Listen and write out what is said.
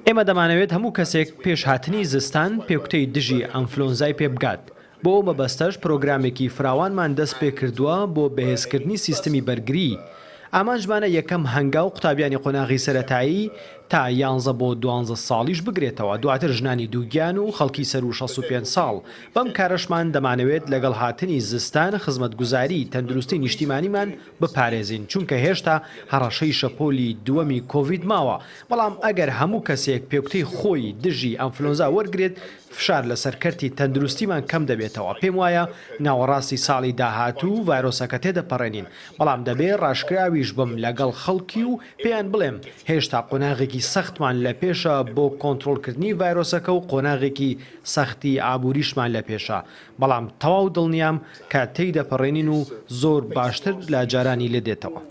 ئێمە دەمانەوێت هەموو کەسێک پێش هاتنی زستان پێکوتەی دژی ئەنفلۆنزای پێ بگات، بۆ ئەو مەبەستەش پرۆگرامێکی فراوانمان دەست پێ کردووە بۆ بەهێزکردنی سیستمی بەرگری. ئامانجمانە یەکەم هەنگاو قوتابیانی قۆناغی سەرەتایی تا یانزە بۆ دوانزە ساڵیش بگرێتەوە، دواتر ژنانی دووگیان و خەڵکی سەروو 65 ساڵ. بەم کارەشمان دەمانەوێت لەگەڵ هاتنی زستان خزمەتگوزاریی تەندروستی نیشتیمانیمان بپارێزین، چونکە هێشتا هەڕەشەی شەپۆلی دووەمی کۆڤید ماوە، بەڵام ئەگەر هەموو کەسێک پێکوتەی خۆی دژی ئەنفلۆنزا وەرگرێت، فشار لەسەر کەرتی تەندروستیمان کەم دەبێتەوە، پێموایە ناوەڕاستی ساڵی داهاتوو ڤایرۆسەکە تێدەپەڕێنین، بەڵام دەبێ ڕاشکراویش بم لەگەڵ خەڵکی و پێیان بڵێم هێشتا قۆناغێکی سەختمان لەپێشە بۆ کۆنترۆڵکردنی ڤایرۆسەکە و قۆناغێکی سەختی ئابووریشمان لەپێشە، بەڵام تەواو دڵنیام کە تێیدەپەڕێنین و زۆر باشتر لە جارانی لێ دێتەوە.